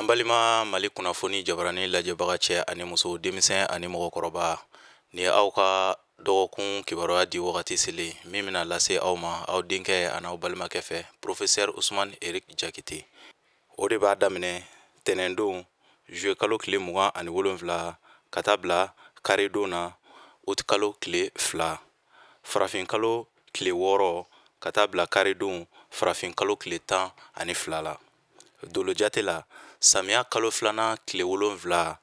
An balima Mali kunnafoni jabarani lajɛbaga cɛ ani muso, denmisɛn ani mɔgɔkɔrɔba, nin ye aw ka dɔgɔkun kibaruya di wagati selen min bɛna lase aw ma aw denkɛ an'aw balimakɛ fɛ, Professeur Ousmane Eric Diakité. O de b'a daminɛ tɛnɛndon juillet kalo tile 27 ka taa bila karidon na août kalo tile 2, farafin kalo tile 6 ka taa bila karidon farafin kalo tile 12 la. Dolo jate la, samiya kalo filanan tile 7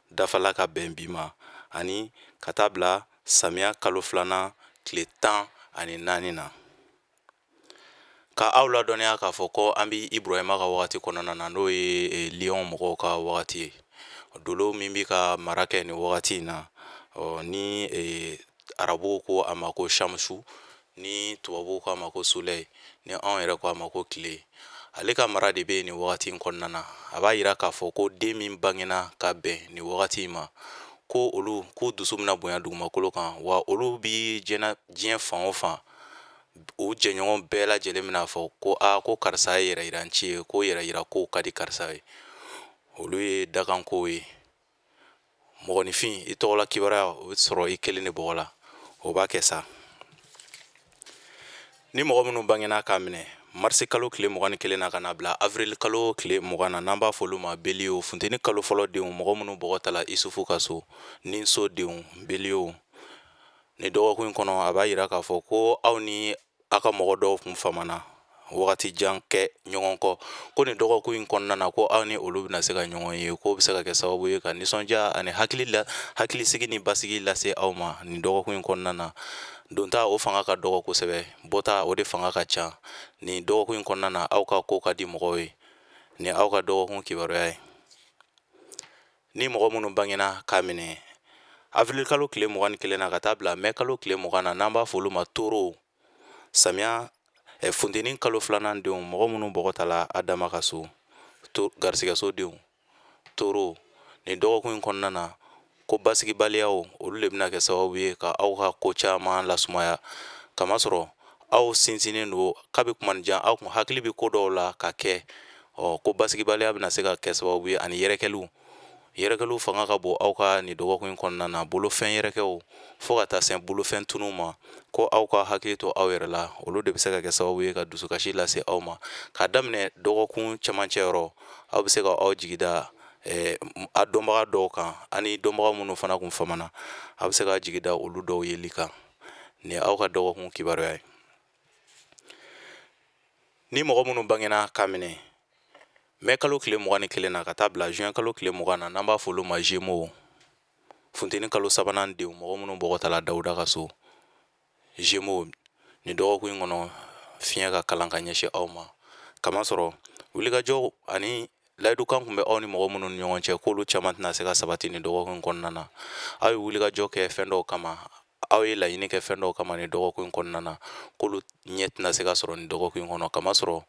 dafala ka bɛn bi ma ani ka taa bila samiya kalo filanan tile 14 na. Ka aw ladɔnniya k'a fɔ ko an bɛ Iburahima ka wagati kɔnɔna na, n'o ye Lion mɔgɔw ka wagati ye. Dolo min bɛ ka mara kɛ nin wagati in na, ni arabuw ko a ma ko Shamsu, ni tubabuw ko a ma ko Soleil, ni anw yɛrɛ ko a ma ko tile, ale ka mara de bɛ yen nin wagati in kɔnɔna na. A b'a yira k'a fɔ ko den min bangena ka bɛn nin wagati in ma, ko olu k'u dusu bɛna bonya dugumakolo kan, wa olu bi diɲɛ fan o fan, u jɛɲɔgɔn bɛɛ lajɛlen bɛna fɔ ko aa, ko karisa ye yɛrɛyiranci ye, ko yɛrɛyira kow ka di karisa ye. Olu ye dakankow ye. Mɔgɔninfin, i tɔgɔla kibaruya o bɛ sɔrɔ i kelen de bɔgɔ la, o b'a kɛ sa. Ni mɔgɔ minnu bangena k'a minɛ marisi kalo tile 21 na ka na bila avril kalo tile 20 na, n'an b'a fɔ olu ma bélier, funteni kalo fɔlɔ denw, mɔgɔ minnu bɔgɔ tala Isufu ka so ni so denw, bélier, nin dɔgɔkun in kɔnɔ, a b'a yira k'a fɔ ko aw ni aw ka mɔgɔ dɔw kun famana wagati jan kɛ ɲɔgɔn kɔ, ko nin dɔgɔkun in kɔnɔna na, ko aw ni olu bɛna se ka ɲɔgɔn ye, k'o bɛ se ka kɛ sababu ye ka nisɔndiya ani hakilisigi ni basigi lase aw ma nin dɔgɔkun in kɔnɔna na. Donta o fanga ka dɔgɔ kosɛbɛ, bɔta o de fanga ka ca nin dɔgɔkun in kɔnɔna na. Aw ka ko ka di mɔgɔw ye. Nin aw ka dɔgɔkun kibaruya ye. Ni mɔgɔ minnu bangena k'a minɛ avril kalo tile 21 na ka taa bila mɛ kalo tile 20 na, n'an b'a fɔ olu ma taureau, samiya funteni kalo filanan denw, mɔgɔ minnu bɔgɔ tala Adama ka so to garisigɛso denw, taureau, nin dɔgɔkun in kɔnɔna na, ko basigibaliyaw olu de bɛna kɛ sababu ye ka aw ka ko caman lasumaya, kamasɔrɔ aw sinsinnen don kabi kumanijan, aw kun hakili bɛ ko dɔw la ka kɛ. Ɔ, ko basigibaliya bɛna se ka kɛ sababu ye ani yɛrɛkɛliw. Yɛrɛkɛliw fanga ka bon aw ka nin dɔgɔkun in kɔnɔna na, bolofɛn yɛrɛkɛw fo ka taa se bolofɛn tunu ma. Ko aw ka hakili to aw yɛrɛ la, olu de bɛ se ka kɛ sababu ye ka dusukasi lase aw ma. K'a daminɛ dɔgɔkun cɛmancɛ yɔrɔ, aw bɛ se ka aw jigi da a dɔnbaga dɔw kan, ani dɔnbaga minnu fana kun famana, aw bɛ se ka jigi da olu dɔw yeli kan. Nin ye aw ka dɔgɔkun kibaruya ye. Ni mɔgɔ minnu bangena k'a minɛ mɛ kalo tile 21 na ka taa bila juin kalo tile 20 na, n'an b'a fɔ olu ma Gémeaux, funteni kalo sabanan denw, mɔgɔ minnu bɔgɔ tala Dawuda ka so, Gémeaux, nin dɔgɔkun in kɔnɔ, fiɲɛ ka kalan ka ɲɛsin aw ma, kamasɔrɔ wulikajɔ ani layidukan tun bɛ aw ni mɔgɔ minnu ni ɲɔgɔn cɛ, k'olu caman tɛna se ka sabati nin dɔgɔkun in kɔnɔna na. Aw ye wulikajɔ kɛ fɛn dɔw kama, aw ye laɲini kɛ fɛn dɔw kama nin dɔgɔkun in kɔnɔna na, k'olu ɲɛ tɛna se ka sɔrɔ nin dɔgɔkun in kɔnɔ, kamasɔrɔ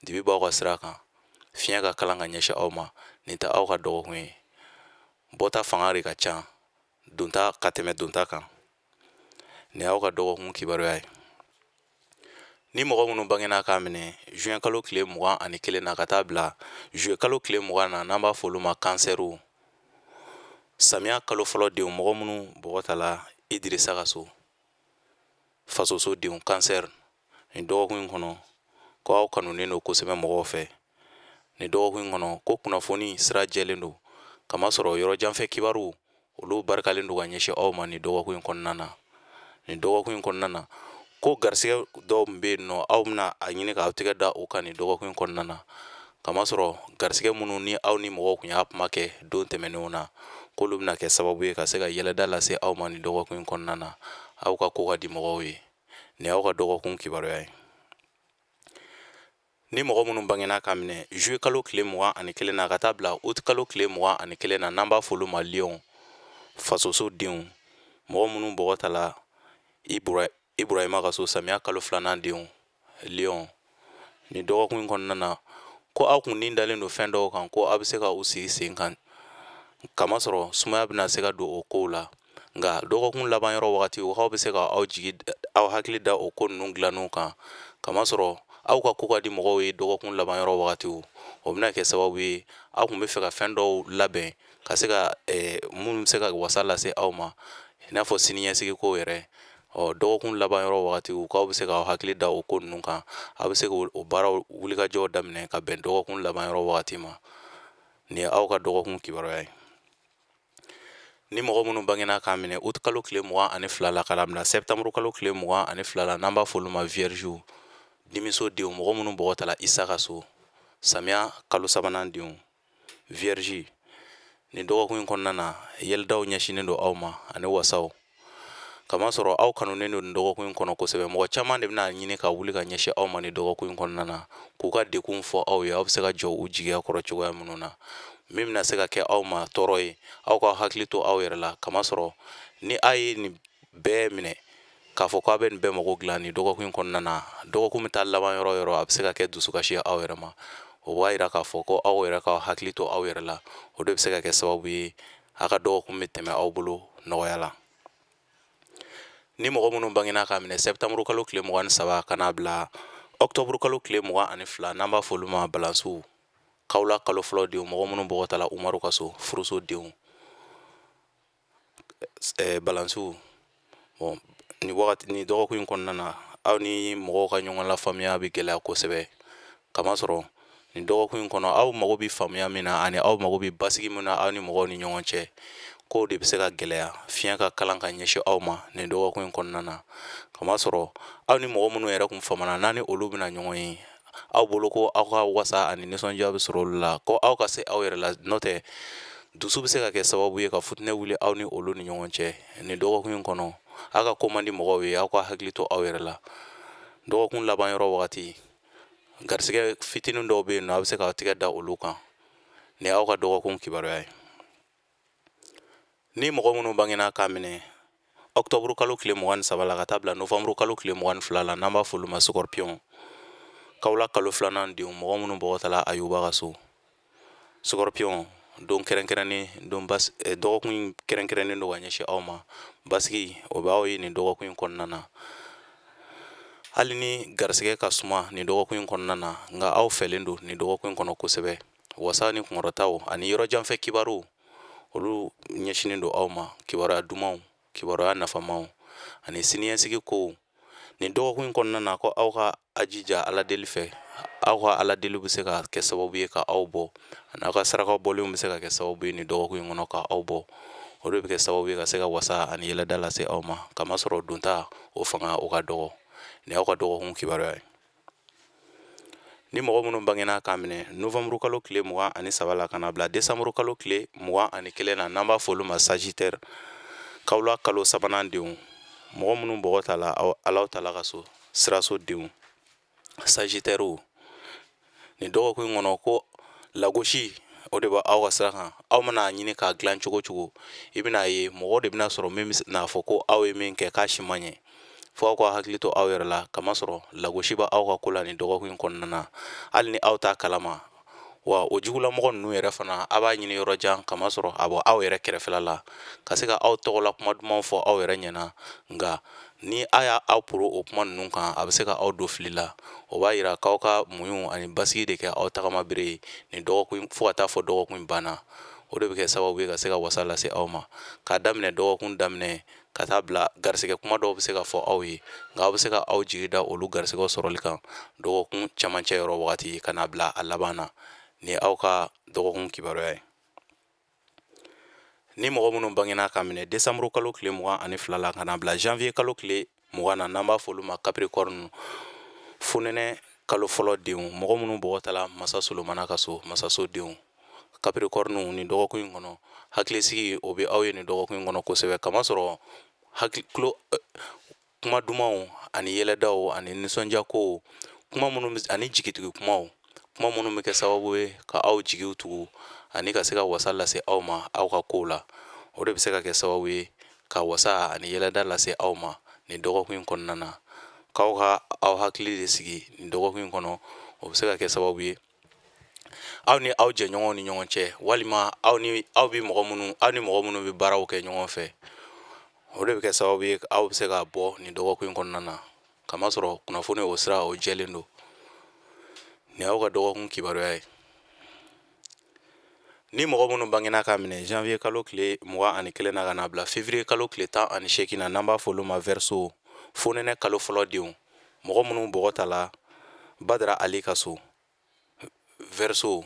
dibi b'aw ka sira kan, fiɲɛ ka kalan ka ɲɛsin aw ma. Nin tɛ aw ka dɔgɔkun ye. Bɔta fanga de ka ca donta ka tɛmɛ donta kan. Nin y'aw ka dɔgɔkun kibaruya ye. Ni mɔgɔ minnu bangena k'a minɛ juin kalo tile 21 na ka taa bila juillet kalo tile 20 na, n'an b'a fɔ olu ma kansɛriw, samiya kalo fɔlɔ denw, mɔgɔ minnu bɔgɔ tala Idirisa ka so fasoso denw, kansɛri, nin dɔgɔkun in kɔnɔ, ko aw kanunen don kosɛbɛ mɔgɔw fɛ nin dɔgɔkun in kɔnɔ, ko kunnafoni sira jɛlen don, kamasɔrɔ yɔrɔ janfɛ kibaru olu barikalen don ka ɲɛsin aw ma nin dɔgɔkun in kɔnɔna na. Nin dɔgɔkun in kɔnɔna na, ko garisɛgɛ dɔw bɛ yen nɔ, aw bɛna a ɲini k'aw tɛgɛ da o kan nin dɔgɔkun in kɔnɔna na, kamasɔrɔ garisɛgɛ minnu ni aw ni mɔgɔw tun y'a kuma kɛ don tɛmɛnenw na, k'olu bɛna kɛ sababu ye ka se ka yɛlɛda lase aw ma nin dɔgɔkun in kɔnɔna na. Aw ka ko ka di mɔgɔw ye. Nin y'aw ka dɔgɔkun kibaruya ye. Ni mɔgɔ minnu bangena k'a minɛ juillet kalo tile 21 na ka taa bila août kalo tile 21 na, n'an b'a fɔ olu ma lion, fasoso denw, mɔgɔ minnu bɔgɔ tala Iburahima ka so, samiya kalo filanan denw, lion, nin dɔgɔkun in kɔnɔna na, ko aw kun ni dalen don fɛn dɔw kan, ko aw bɛ se ka u sigi sen kan, kamasɔrɔ sumaya bɛna se ka don o kow la. Nka dɔgɔkun laban yɔrɔ wagati, aw bɛ se ka aw jigi, aw hakili da o ko ninnu dilanniw kan, kamasɔrɔ aw ka ko ka di mɔgɔw ye dɔgɔkun laban yɔrɔ wagatiw. O bɛna kɛ sababu ye, aw tun bɛ fɛ ka fɛn dɔw labɛn ka se ka minnu bɛ se ka wasa lase aw ma, i n'a fɔ siniɲɛsigi kow yɛrɛ. Ɔ, dɔgɔkun laban yɔrɔ wagati, k'aw bɛ se k'aw hakili da o ko ninnu kan, aw bɛ se k'o baaraw wulikajɔw daminɛ ka bɛn dɔgɔkun laban yɔrɔ wagati ma. Nin ye aw ka dɔgɔkun kibaruya ye. Ni mɔgɔ minnu bangena k'a minɛ uti kalo tile 22 la ka na bila sɛptanburu kalo tile 22 la, n'an b'a fɔ olu ma viergew, dimiso denw, mɔgɔ minnu bɔgɔ tala Isa ka so, samiya kalo sabanan denw, vierge, nin dɔgɔkun in kɔnɔna na, yɛlɛdaw ɲɛsinnen don aw ma ani wasaw, kamasɔrɔ aw kanunen don nin dɔgɔkun in kɔnɔ kosɛbɛ. Mɔgɔ caman de bɛna ɲini ka wuli ka ɲɛsin aw ma nin dɔgɔkun in kɔnɔna na, k'u ka degunw fɔ aw ye, aw bɛ se ka jɔ u jigiya kɔrɔ cogoya minnu na. Min bɛna se ka kɛ aw ma tɔɔrɔ ye, aw k'aw hakili to aw yɛrɛ la, kamasɔrɔ ni aw ye nin bɛɛ minɛ k'a fɔ k'aw bɛ nin bɛɛ mago dilan nin dɔgɔkun in kɔnɔna na, dɔgɔkun bɛ taa laban yɔrɔ yɔrɔ, a bɛ se ka kɛ dusukasi ye aw yɛrɛ ma. O b'a yira k'a fɔ ko aw yɛrɛ k'aw hakili to aw yɛrɛ la, o de bɛ se ka kɛ sababu ye aw ka dɔgɔkun bɛ tɛmɛ aw bolo nɔgɔya la. Ni mɔgɔ minnu bangena k'a minɛ sɛptanburu kalo tile 23 ka n'a bila ɔkutɔburu kalo tile 22, n'an b'a fɔ olu ma balansiw, kawula kalo fɔlɔ denw, mɔgɔ minnu bɔgɔ tala Umaru ka so, furuso denw, balansiw, bon, nin wagati, nin dɔgɔkun in kɔnɔna na, aw ni mɔgɔw ka ɲɔgɔn lafaamuya bɛ gɛlɛya kosɛbɛ, kamasɔrɔ nin dɔgɔkun in kɔnɔ, aw mago bɛ faamuya min na ani aw mago bɛ basigi min na aw ni mɔgɔw ni ɲɔgɔn cɛ, kow de bɛ se ka gɛlɛya, fiɲɛ ka kalan ka ɲɛsin aw ma nin dɔgɔkun in kɔnɔna na, kamasɔrɔ aw ni mɔgɔ minnu yɛrɛ kun famana n'a ni olu bɛna ɲɔgɔn ye, aw bolo ko aw ka wasa ani nisɔndiya bɛ sɔrɔ olu la, ko aw ka se aw yɛrɛ la, n'o tɛ dusu bɛ se ka kɛ sababu ye ka futinɛ wuli aw ni olu ni ɲɔgɔn cɛ nin dɔgɔkun in kɔnɔ. Aw ka ko man di mɔgɔw ye, aw ka hakili to aw yɛrɛ la. Dɔgɔkun laban yɔrɔ wagati, garisɛgɛ fitinin dɔw bɛ yen nɔ, a bɛ se k'aw tigɛ da olu kan. Nin y'aw ka dɔgɔkun kibaruya ye. Ni mɔgɔ minnu bangena k'a minɛ ɔkutɔburu kalo tile 23 la ka taa bila novanburu kalo tile 22 la, n'an b'a fɔ olu ma scorpion, kawula kalo filanan denw, mɔgɔ minnu bɔgɔ tala Ayuba ka so, scorpion, don kɛrɛnkɛrɛnnen don bas, dɔgɔkun kɛrɛnkɛrɛnnen don ka ɲɛsin aw ma. Basigi o bɛ aw ye nin dɔgɔkun in kɔnɔna na. Hali ni garisɛgɛ ka suma nin dɔgɔkun in kɔnɔna na, nka aw fɛlen don nin dɔgɔkun in kɔnɔ kosɛbɛ. Wasa ni kunkɔrɔtaw ani yɔrɔjanfɛ kibaruw, olu ɲɛsinnen don aw ma, kibaruya dumanw, kibaruya nafamaw ani siniɲɛsigi kow nin dɔgɔkun in kɔnɔna na, ko aw ka a jija Ala deli fɛ. Aw ka Ala deli bɛ se ka kɛ sababu ye ka aw bɔ, ani aw ka saraka bɔlenw bɛ se ka kɛ sababu ye nin dɔgɔkun in kɔnɔ ka aw bɔ. O de bɛ kɛ sababu ye ka se ka wasa ani yɛlɛda lase aw ma, kamasɔrɔ donta o fanga o ka dɔgɔ. Nin y'aw ka dɔgɔkun kibaruya ye. Ni mɔgɔ minnu bangena k'a minɛ novanburu kalo tile 23 la ka na bila desanburu kalo tile 21 na, n'an b'a fɔ olu ma sagittaire, kawula kalo sabanan denw, mɔgɔ minnu bɔgɔ tala Alahu taala ka so, siraso denw, sagittairew, nin dɔgɔkun in kɔnɔ, ko lagosi o de bɛ aw ka sira kan. Aw mana ɲini k'a dilan cogo cogo, i bɛna ye mɔgɔ de bɛna sɔrɔ min bɛna fɔ ko aw ye min kɛ k'a si man ɲɛ, fo aw ka hakili to aw yɛrɛ la, kamasɔrɔ lagosi bɛ aw ka ko la nin dɔgɔkun in kɔnɔna na, hali ni aw t'a kalama. Wa o jugulamɔgɔ ninnu yɛrɛ fana, a b'a ɲini yɔrɔ jan, kamasɔrɔ a bɔ aw yɛrɛ kɛrɛfɛla la ka se ka aw tɔgɔla kuma dumanw fɔ aw yɛrɛ ɲɛna. Nka ni a y'a aw poro o kuma ninnu kan, a bɛ se ka aw don fili la. O b'a yira k'aw ka muɲu ani basigi de kɛ aw tagama bere ye nin dɔgɔkun, fo ka taa fɔ dɔgɔkun in banna. O de bɛ kɛ sababu ye ka se ka wasa lase aw ma k'a daminɛ dɔgɔkun daminɛ ka taa bila garisɛgɛ kuma dɔw bɛ se ka fɔ aw ye, nka aw bɛ se ka aw jigi da olu garisɛgɛw sɔrɔli kan dɔgɔkun camancɛ yɔrɔ wagati ka n'a bila a laban na. Nin ye aw ka dɔgɔkun kibaruya ye. Ni mɔgɔ minnu bangena ka minɛ desanburu kalo tile 22 la ka n'a bila janvier kalo tile 20 na, n'an b'a fɔ olu ma capricorne, fonɛnɛ kalo fɔlɔ denw, mɔgɔ minnu bɔgɔ tala masa Solomana ka so, masaso denw, capricorne, nin dɔgɔkun in kɔnɔ, hakilisigi o bɛ aw ye nin dɔgɔkun in kɔnɔ kosɛbɛ, kamasɔrɔ hakili tulo kuma dumanw ani yɛlɛdaw ani nisɔndiyakow, kuma minnu ani jigitigi kumaw, kuma minnu bɛ kɛ sababu ye ka aw jigiw tugu ani ka se ka wasa lase aw ma aw ka kow la, o de bɛ se ka kɛ sababu ye ka wasa ani yɛlɛda lase aw ma nin dɔgɔkun in kɔnɔna na. K'aw ka aw hakili de sigi nin dɔgɔkun in kɔnɔ, o bɛ se ka kɛ sababu ye aw ni aw jɛɲɔgɔnw ni ɲɔgɔn cɛ, walima aw ni aw bɛ mɔgɔ minnu, aw ni mɔgɔ minnu bɛ baaraw kɛ ɲɔgɔn fɛ, o de bɛ kɛ sababu ye aw bɛ se ka bɔ nin dɔgɔkun in kɔnɔna na, kamasɔrɔ kunnafoni o sira o jɛlen don. Nin y'aw ka dɔgɔkun kibaruya ye. Ni mɔgɔ minnu bangena k'a minɛ janvier kalo tile 21 na ka n'a bila février kalo tile 18 na, n'an b'a fɔ olu ma Verseau, fonɛnɛ kalo fɔlɔ denw, mɔgɔ minnu bɔgɔ tala Badara Ali ka so, Verseau,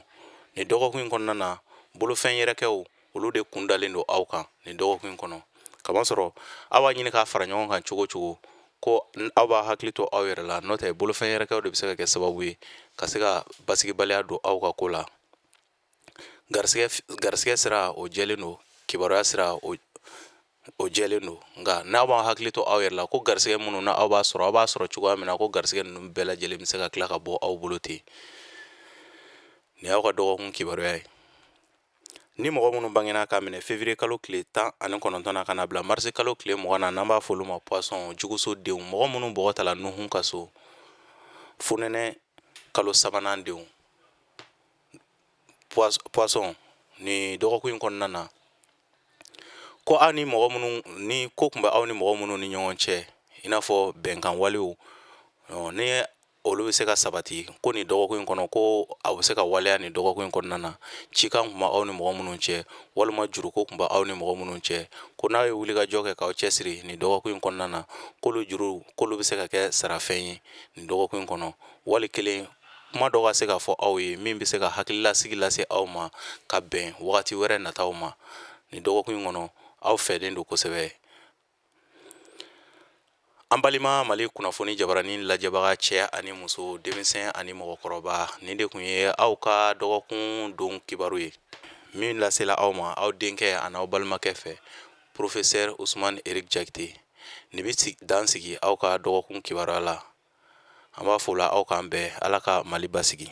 nin dɔgɔkun in kɔnɔna na, bolofɛn yɛrɛkɛw olu de kun dalen don aw kan nin dɔgɔkun in kɔnɔ. Kamasɔrɔ aw b'a ɲini k'a fara ɲɔgɔn kan cogo cogo ko aw b'a hakili to aw yɛrɛ la, n'o tɛ bolofɛn yɛrɛkɛw de bɛ se ka kɛ sababu ye ka se ka basigibaliya don aw ka ko la. Garisɛgɛ sira o jɛlen don, kibaruya sira o jɛlen don, nka n'aw b'aw hakili to aw yɛrɛ la ko garisɛgɛ minnu na aw b'a sɔrɔ, aw b'a sɔrɔ cogoya min na, ko garisɛgɛ ninnu bɛɛ lajɛlen bɛ se ka tila ka bɔ aw bolo ten. Nin y'aw ka dɔgɔkun kibaruya ye. Ni mɔgɔ minnu bangena k'a minɛ février kalo tile 19 na ka na bila marisi kalo tile 20 na, n'an b'a fɔ olu ma Poisson, juguso denw, mɔgɔ minnu bɔgɔ tala Nuhun ka so, fonɛnɛ kalo sabanan denw, Poisson, nin dɔgɔkun in kɔnɔna na, ko aw ni mɔgɔ minnu ni ko tun bɛ aw ni mɔgɔ minnu ni ɲɔgɔn cɛ, i n'a fɔ bɛnkan walew, ni olu bɛ se ka sabati ko nin dɔgɔkun in kɔnɔ, ko aw bɛ se ka waleya nin dɔgɔkun in kɔnɔna na. Cikan tun bɛ aw ni mɔgɔ minnu cɛ, walima juruko tun bɛ aw ni mɔgɔ minnu cɛ, ko n'aw ye wulikajɔ kɛ k'aw cɛsiri nin dɔgɔkun in kɔnɔna na, k'olu juru k'olu bɛ se ka kɛ sarafɛn ye nin dɔgɔkun in kɔnɔ. Wali kelen kuma dɔ ka se ka fɔ aw ye min bɛ se ka hakililasigi lase aw ma ka bɛn wagati wɛrɛ nataw ma nin dɔgɔkun in kɔnɔ, aw fɛlen don kosɛbɛ. An balima Mali kunnafoni jabaranin lajɛbaga cɛ ani muso, denmisɛn ani mɔgɔkɔrɔba, nin de tun ye aw ka dɔgɔkun don kibaru ye min lasela aw ma aw denkɛ ani aw balimakɛ fɛ, Professeur Ousmane Eric Diakité. Nin bɛ dan sigi aw ka dɔgɔkun kibaruya la. An b'a fɔ la aw k'an bɛn. Ala ka Mali basigi.